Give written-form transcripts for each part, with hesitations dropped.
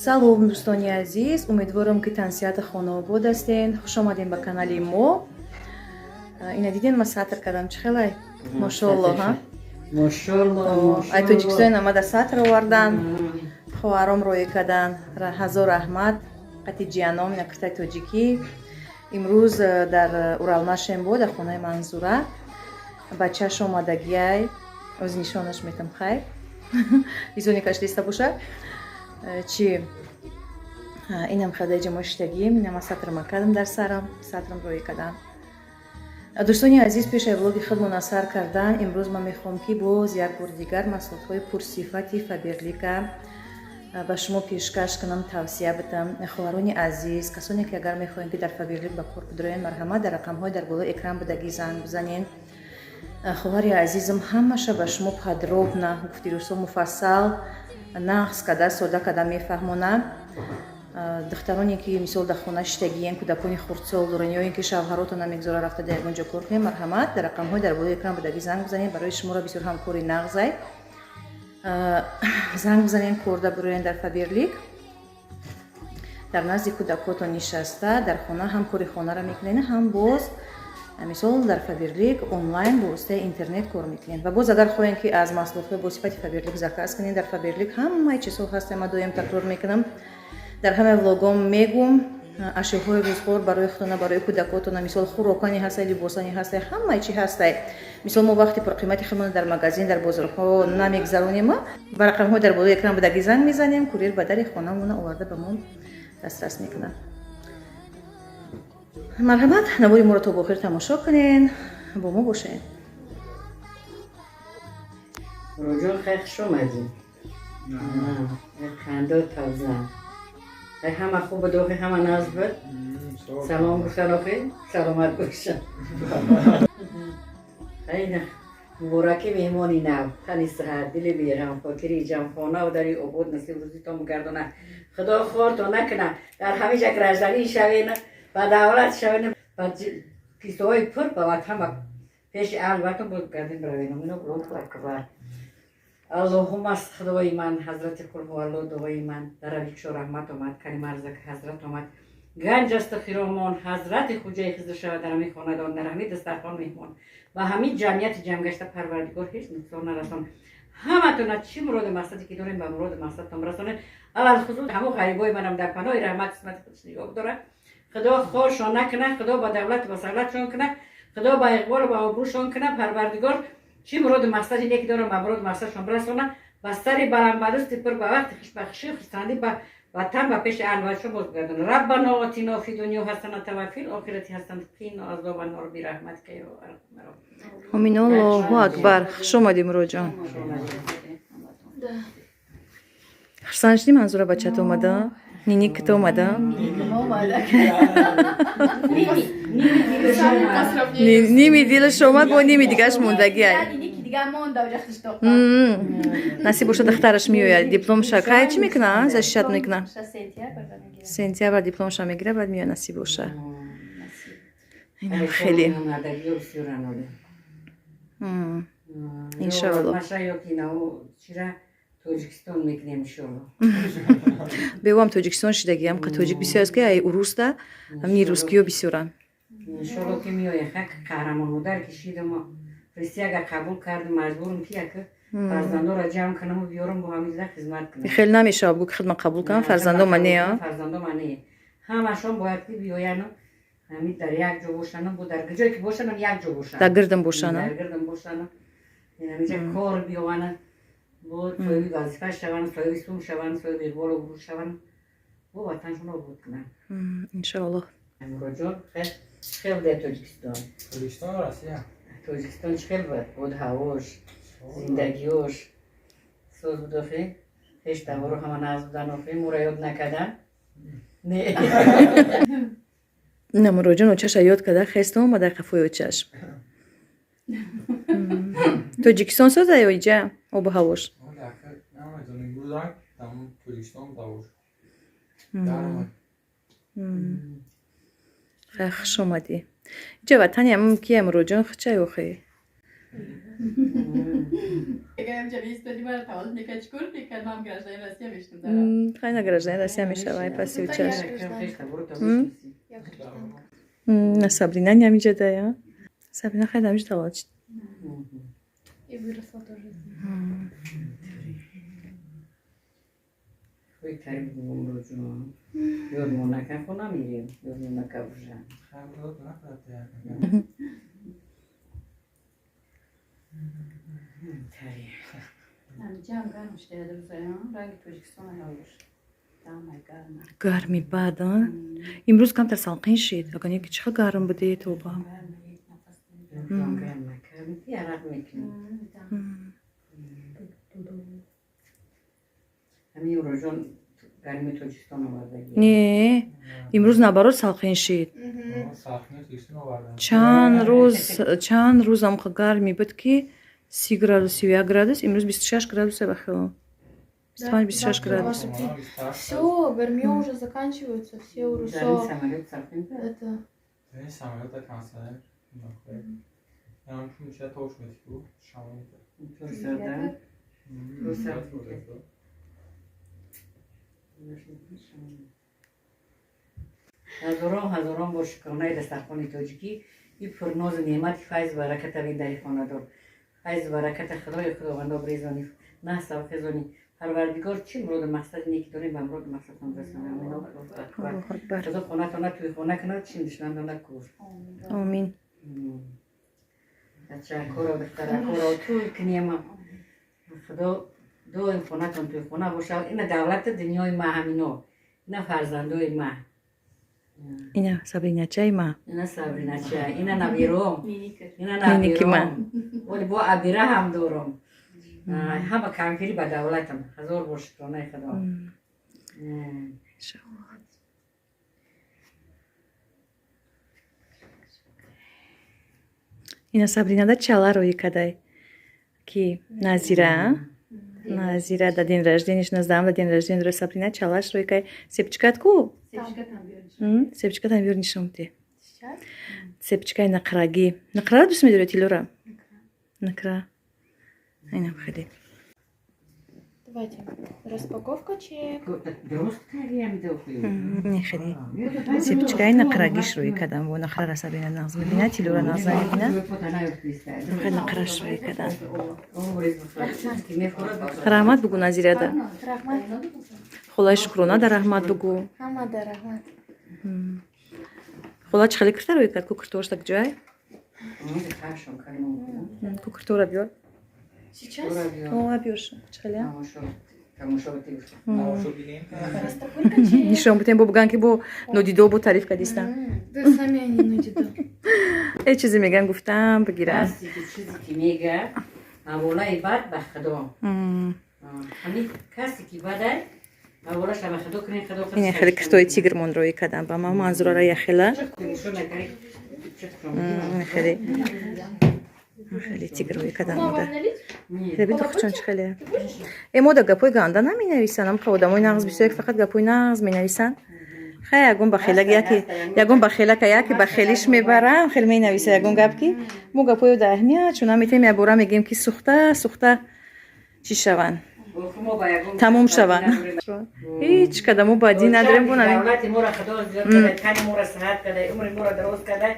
Салом, дӯстони азиз! Умедворам, ки тансиҳату хонаобод ҳастен. Хуш омадем ба канали мо. Ина дидем, ма сатр кардам, чӣ хелай, мошоалло, ҳа? Мошоалло. Ай Тоҷикистон омада, сатр овардан, хоҳаром роя кардан, ҳазор раҳмат. Қати ҷияном ина куртаи тоҷикӣ. Имрӯз дар Уралмашем бо дар хонаи Манзура бачааш омадагиай. Оз нишонаш метам, хайр, изони кашлиста боша. Чи инам хадаҷа мо шиштагием, инама сатрама кардам, дар сарам сатрам роя кардам. Дӯстони азиз, пешаи влоги худмона сар кардан, имрӯз ман мехоҳам, ки боз як бори дигар маҳсулотҳои пурсифати Фаберлика ба шумо пешкаш кунам, тавсия бидам. Хоҳарони азиз, касоне ки агар мехоҳем, ки дар Фаберлик ба кор бидроен, марҳамат, дар рақамҳои дар болои экран будагӣ занг бизанен. Хоҳари азизам ҳамаша ба шумо подробно, гуфти рӯсо, муфассал, нағз када, сода када мефаҳмонад. Духтароне ки, мисол, дар хона шиштагиен, кӯдакони хурдсол дорен ё ин ки шавҳаротон намегузора рафта дар ягон ҷо кор кунем, марҳамат, дар рақамҳои дар болои экран будагӣ занг бизанед. Барои шуморо бисёр ҳам кори нағзай. Занг бизанен, корда бироен дар Фаберлик, дар назди кӯдакотон нишаста, дар хона ҳам кори хонаро мекунед, ҳам боз, мисол, дар Фаберлик онлайн бо воситаи интернет кор мекунед. Ва боз агар хоҳем, ки аз маҳсулотҳои бо сифати Фаберлик заказ кунед, дар Фаберлик ҳамаи чизҳо ҳаст. Ма доим такрор мекунам, дар ҳамаи влогом мегум: ашёҳои рӯзғор барои худтона, барои кӯдакотона, мисол, хӯрокани ҳастай, либосани ҳастай, ҳамаи чи ҳастай. Мисол, мо вақти пурқимати худмона дар магазин, дар бозорҳо намегзаронем, ба рақамҳои дар болои экран будагӣ занг мезанем, курьер ба дари хонамона оварда ба мо дастрас мекунад. Марҳамат, навори моро то ба охир тамошо кунен, бо мо бошед. Роҷон, хеле хуш омадӣ. Хандо тавзан. Ҳама хуб буд охи, ҳама нағз буд. Салом гуфтан охи, саломат бошад. Хайна мубораки, меҳмони нав, тани сиҳат, дили беғам, хотири ҷам, хона дари обод, насиб рӯзитон бигардона. Худо хортон накуна, дар ҳамеша гражданин шавен, ба давлат шавен, ба кисоҳои пур ба ватан, ба пеши аҳли ватан боз гардин биравен. Аллоҳу акбар. Аллоҳумма худои ман, ҳазрати қулҳуалло, дуои ман, дар равикшо раҳмат омад, калимарзак ҳазрат омад, ганҷ асту хиромон, ҳазрати хуҷаи хизр шавад дар ҳамин хонадон, дар ҳамин дастархон меҳмон, ба ҳамин ҷамъияти ҷамъгашта. Парвардигор, ҳеҷ нуқсон нарасон. Ҳаматона чӣ муроду мақсаде ки дорем, ба муроду мақсадтон расонед. Алалхусус ҳамон ғарибои манам дар паноҳи раҳмат, қисмати худш нигоҳ дорад. Худо хоршон накунад, Худо ба давлату ба савлатшон кунад, Худо ба иқболу ба обрӯшон кунад. Парвардигор, чӣ муроду мақсади неки дорам, ба муроду мақсадшон бирасонад, ба сари баландбарусти пур ба вақти хушбахшию хурсандӣ ба ватан, ба пеши аҳли боз бигардонад. Раббано отино фи дунё ҳасаната ва фил охирати ҳасаната қино азоба нор бирахматика ё арҳамар. Омин, Аллоҳу акбар. Хуш омадӣ, Муроҷон. Хурсанд шудӣ, Манзура, бачат омада, ниниката омада? Ними дилаш омад, бо ними дигаш мондагиай. Насиб боша, духтараш меояд, дипломша кай чӣ мекуна, защищать мекуна, сентябр дипломша мегира, баъд меояд, насиб боша. Инам хеле иншоалло. Тоҷикистон мекунем, иншоалло. Бевам Тоҷикистон шидагиам, қа тоҷик бисёр аст, ки ай уруста ами рускиё бисёранд. Иншоалло, ки меояд. Хак қаҳрамон модар ки шидам, присяга қабул кардам, маҷбурам, ки як фарзандоро ҷамъ кунаму биёрам, бо ҳамин хизмат кунам. Хеле намешавад, бу ки хидмат қабул кунам, фарзандо ма не. Фарзандо ма не, ҳамашон бояд ки биёяну ҳамин дар як ҷо бошану, бо дар ҷое ки бошанам, як ҷо бошанд. Дар гирдам бошанд. Дар гирдам бошану ҳаминҷа кор биёвана, бо соҳиби вазифа шаванд, соҳиби сум шаванд, соҳиби иқболу обрӯ шаванд, бо ватаншон обод кунанд. Иншоаллоҳ. Муроҷон, хел буд Тоҷикистон? Тоҷикистон, Россия. Тоҷикистон чӣ хел буд? Буд ҳавош, зиндагиёш соз буд охи? Ҳеч таворо ҳама нағз будан охи, моро ёд накардан, не? На, Муроҷон очаша ёд карда, хеста омада қафои очаш. Тоҷикистон соза ё иҷа обу ҳавош? Намедонем, будан тамом Тоҷикистон давош. Хеле хуш омадӣ. Иҷа ватани ҳамн кия, Муроҷон, хучай охи? ҳаминҷа меистоди, мара таваллуд мекард, чӣ кор мекард, ман гражданин Россия мешудам. Хайна, гражданин Россия мешавай паси учаш. Я гражданка. На, Сабрина ҳамиҷа дая. Сабрина хайда ҳамиҷа таваллуд шуд. И выросла тоже здесь. Ой, карим умру ҷон. Ёдмон накан, хона мирем. Ёдмон нака уже. Хайр, накард. Тари. Ҳамиҷаам гарм шуда рӯзаям, ранги Тоҷикистон ҳавош. Дамай гарма. Гарми бад, а? Имрӯз камтар салқин шид, агар не ки чӣ хел гарм буде, тоба. Гарма, як нафас. Ҷон, гарм накард. Арақ мекунем. Ҳамин Юроҷон гарми Тоҷикистон овардаги. Не, имрӯз наоборот салқин шид. Салқини Тоҷикистон овардан. Чанд рӯз амқа гарми буд, ки 30 градус, 31 градус, имрӯз 26 градуса ба хело. 25, 26 Завтра градус. Все, гармё уже заканчиваются, все Дар ин урусо. самолёт салқин буд. Это Ин самолёта кондиционер. Ям пунча тош метику шамон. Фурсада. Фурсат. Ҳазорон ҳазорон бор шукронаи дастархони тоҷикӣ и пурнозу неъмати файзу бараката бин дари хонадор, файзу бараката Худои Худовандо брезони, насаб хезони. Парвардигор, чӣ муроду мақсади неки дорем, ба муроду мақсадтон расонад. Амин. Аллоҳу акбар. Аллоҳу акбар. Худо хонатона тӯйхона кунад, чин душмантона кур. Омин. Бачакоро, духтаракоро тӯй кунем. Худо доим хонатон тӯйхона бошад. Ина давлати дунёи ма ҳамино, ина фарзандои ма. Ина Сабриначаи ма. Ина Сабринача, ина набиром, ина Ниники ма. набиром. Оли бо абира ҳам дорум. Ҳама кампири ба давлатам. Ҳазор бор шукронаи Худо. Иншаллоҳ. Ина Сабринада чала рӯи кадай, ки Назира, Назира да день рождения ш, наздам да день рождения дора. Сабрина чалаш рӯи кай. Сепчикат ку? Сепчикатам биёр, нишон бите. Сейчас? Сепчикаи нақрагӣ. Нақрара дӯст медорӣ, Тилора? Нақра инам хеле. Давайте. Распаковка чек. Дуруст кардиам. Не, хеле сепчикаи нақрагиш рӯи кардам. Бо нақрара Сабрина нағз мебина, Тилора нағз намебина. Хеле нақраш рӯи кардам. Раҳмат бугӯ Назирада. Раҳмат. Холаи Шукрона да раҳмат бугӯ. Ҳамада раҳмат. Хола чӣ хеле кирта рӯи кард ку? Киртоашта ҷой ку, киртора биёр. Сейчас? О, биёр, чӣ хеле Распаковка чек. Нишон бутем, бо буган, ки бо нодидо бо тариф кардистам. Да сами они нодидо. Э, чизе меган, гуфтам бигирам. Чизе ки мега, ҳаволаи бад ба Худо. Ҳамин касе ки бадай, ҳаволаша ба Худо кунед, Худо. Ин хеле киртои тигрмон рӯи кардам ба ман, Манзурара яхела. Хеле хеле тигр рӯи кардам. Мода хеле духчон, чӣ хеле. Э, мода гапои ганда наменависанд, амқа одамои нағз бисёр, фақат гапои нағз менависанд. Хай, ягон бахелак, яки ягон бахелака, яки бахелиш мебарам, хеле менависа ягон гап, ки мо гапои да аҳамият чун наметем. Якбора мегӯем, ки сухта сухта чӣ шаванд, тамом шаванд. Ҳеҷ кадамо бадӣ надорем. Давлати моро Худо зиёд карда, тани моро сиҳат карда, умри моро дароз карда.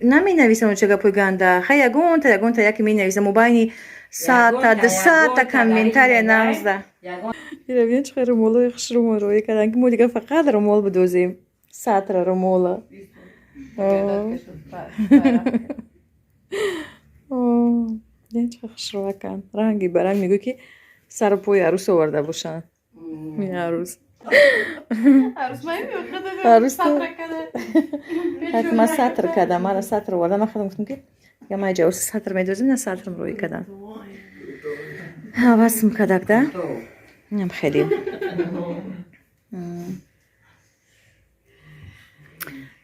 Наменависам ча гапои ганда. Хай, ягонта ягонта яке менависам, мобайни 100-та, 200-та комментария нағзда. Ира, чӣ румолои хушрӯмо рӯӣ кардан, ки мо дигар фақат румол бидозем, сатра румола. Чӣ хушрӯакан, ранги ба ранг, мегӯй, ки сару пои арӯс оварда бошанд. Ин арӯс. Арӯс. Ман сатр кардам, мара сатр овардам. Ман худам гуфтам, ки я ман ҷавоси сатр медозем, на сатрм рӯӣ кардам, ҳавасм кардак да. Инам хеле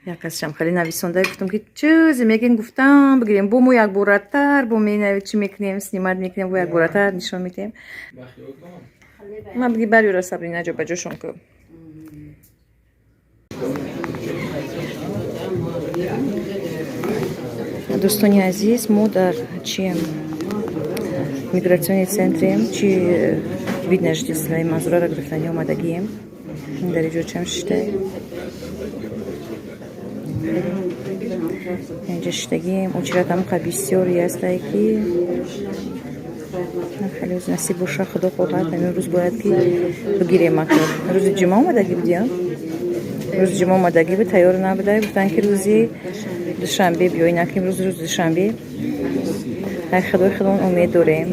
як касшам хеле нависонда, гуфтам, ки чизе мегӯем, гуфтам бигирем, бо мо якборатар бо менави чӣ мекунем, снимать мекунем, бо якборатар нишон медиҳем. Ман биги барёра, Сабрина, ҷо ба ҷошон ку. Дӯстони азиз, мо дар чием? Миграционный центрем, чи вид на жительство Манзурара гирифтани омадагием. Дар иҷо чам шиштай, инҷа шиштагием. Очередь амқа бисёре ҳастай, ки хеле насиб боша, худо хоҳад, ҳамин рӯз бояд ки бигирем. Ака, рӯзи ҷумъа омадагӣ будиям, рӯзи ҷумъа омадагӣ буд, тайёр набуда, гуфтанд, ки рӯзи душанбе биёй. Ки имрӯз рӯзи душанбе. Ай, худои худон умед дорем.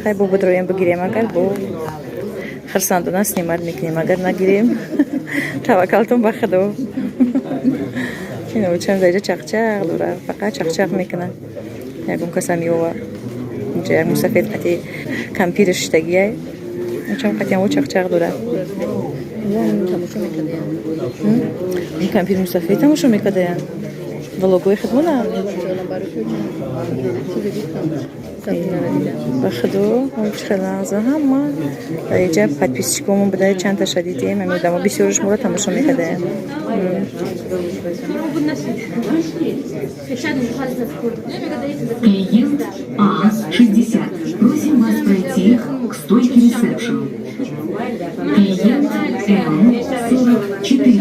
Хай, бо бидроем, бигирем. Агар бо хирсандона снимать мекунем, агар нагирем, таваккалтон ба худо. Иночам дар иҷа чақчақ дора, фақат чақчақ мекунад. Ягон касам ёва, инҷа як мусафед қати кампири шиштагиай, очам қатиам чақчақ дорад. Ин кампири мусафед тамошо мекардаян влогои худмона. Ба худо, хелаза ҳама дар иҷа подписчикомон буда, чандташа дидем. Ами одамо бисёрш моро тамошо мекардаям. Клиент А60. Просим вас пройти к стойке ресепшн. Клиент М44.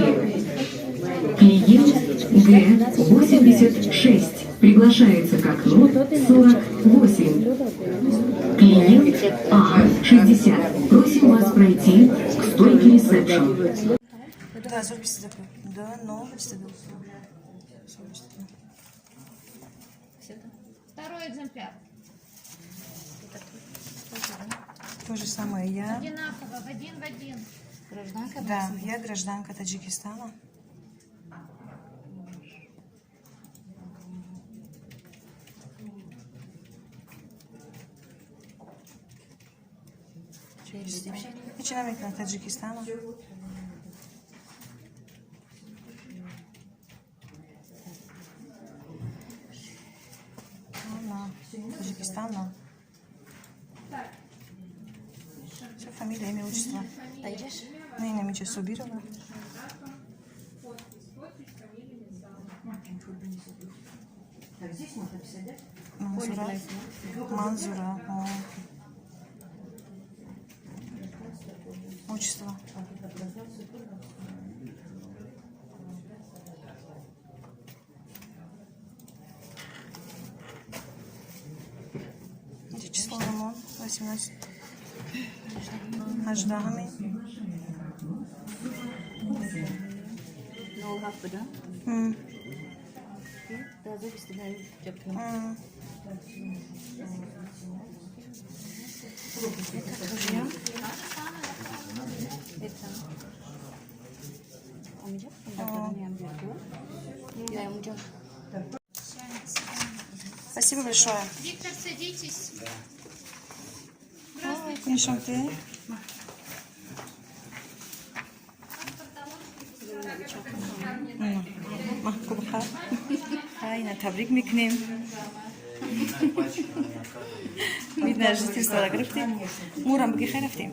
Клиент Г86 приглашается к окну 48. Клиент А60. Просим вас пройти к стойке ресепшн. 2022. 2022. Второй экземпляр. То же самое я. Одинаково, в один в один. Гражданка? Да, я гражданка Таджикистана. Начинаем на Таджикистана. На Таджикистана. Все, фамилия, имя, отчество. Дойдешь? Не, не, Субирова. Подпись, подпись, фамилия, инициалы. Так, здесь можно писать, да? Манзура. Манзура. О. Отчество. Это число Рамон, 18. Аждахами. 07 да? 2022. Это тоже я. Это умиҷа? О. Я умиҷа. Спасибо большое. Виктор, садитесь. Нишонте. Маҳкубха. Ина, табрик мекунем. Вид на жительство гирифтем. Мурам, буги, хай, рафтем.